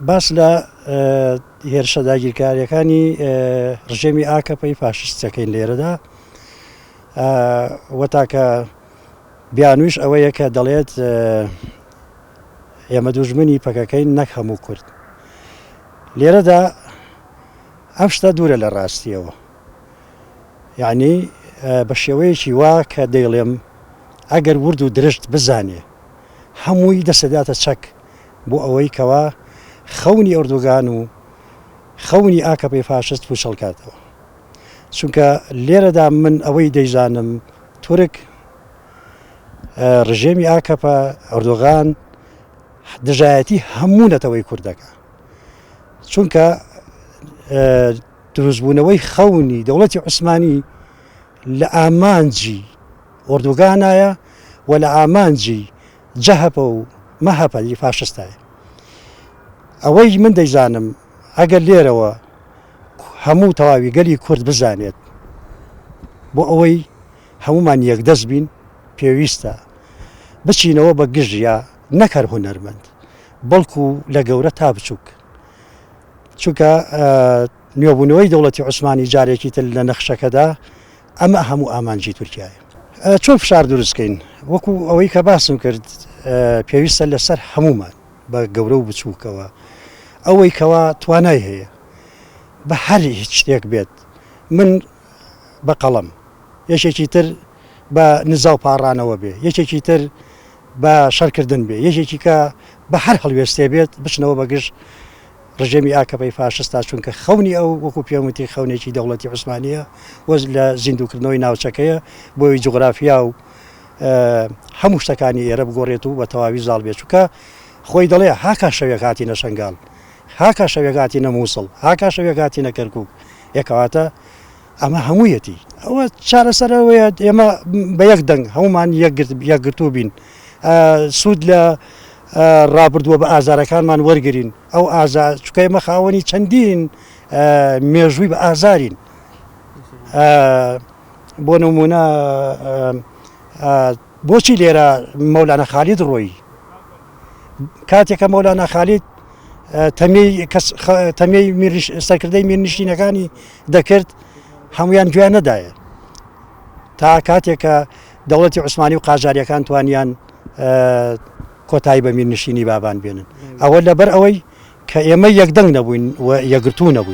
باس لە هێرشە داگیرکاریەکانی ڕژێمی ئاکەپەی فاشیست دەکەین لێرەدا و تاکە بیانوویش ئەوەیە کە دەڵێت ئێمە دوژمنی پەکەکەین نەک هەموو کورد. لێرەدا ئەم شتە دوورە لە ڕاستیەوە. یعنی بە شێوەیەکی وا کە دەیڵێم ئەگەر ورد و درشت بزانێ هەمووی دەسەداتە چەک بۆ ئەوەی کەوا خەونی ئەردۆگان و خەونی ئاکەپەی فاشست پوچەڵ کاتەوە. چونکە لێرەدا من ئەوەی دەیزانم تورک ڕژێمی ئاکەپە ئەردۆغان دژایەتی هەموو نەتەوەی کوردەکە چونکە دروستبوونەوەی خەونی دەوڵەتی عوسمانی لە ئامانجی ئۆردوگانایە و لە ئامانجی جەهەپە و مەهەپە ی فاشستایە. ئەوەی من دەیزانم ئەگەر لێرەوە هەموو تەواوی گەلی کورد بزانێت بۆ ئەوەی هەموومان یەکدەست بین پێویستە بچینەوە بە گژ یا نەک هەر هونەرمەند بەڵکو لە گەورە تا بچووک چونکە نوێبوونەوەی دەوڵەتی عوسمانی جارێکی تر لە نەخشەکەدا ئەمە هەموو ئامانجی تورکیایە. چۆن فشار دروست کەین؟ وەکو ئەوەی کە باسم کرد پێویستە لەسەر هەموومان بە گەورە و بچووکەوە ئەوەی کەوا توانای هەیە بە هەر هیچ شتێک بێت من بە قەڵەم یەکێکی تر بە نزا و پاڕانەوە بێ یەکێکی تر بە شەرکردن بێ یەکێکی کە بە هەر هەڵوێستێ بێت بچنەوە بە گژ ڕژێمی ئاکەپەی فاشستە، چونکە خەونی ئەو وەکو پێم وتی خەونێکی دەوڵەتی عوسمانییە و لە زیندووکردنەوەی ناوچەکەیە بۆی جوغرافیا و هەموو شتەکانی ئێرە بگۆڕێت و بە تەواوی زاڵ بێت چونکە خۆی دەڵێ هاکا شەوێک هاتینە شەنگال هاکا شەوێک هاتینە مووسڵ هاکا شەوێک هاتینە کەرکووک ئێکەواتە ئەمە هەموویەتی ئەوە چارەسەر ئەوەیە ئێمە بە یەک دەنگ هەمومان یەکگرتوو بین سوود لە ڕابردووە بە ئازارەکانمان وەرگین ئەو ئازا چکە ئێمە خاوەنی چەندین مێژووی بە ئازارین بۆ نمونە بۆچی لێرە مەولانە خالید ڕۆی کاتێکە مەولانا خالید تەمێی کەس تەمێی سەرکردەی میرنشینەکانی دەکرد هەمویان گوێیان نەدایە تا کاتێک کە دەوڵەتی عوسمانی و قاجاریەکان توانیان کۆتایی بە میرنشینی بابان بێنن ئەوە لەبەر ئەوەی کە ئێمە یەکدەنگ نەبووین و یەکگرتوو نەبووین.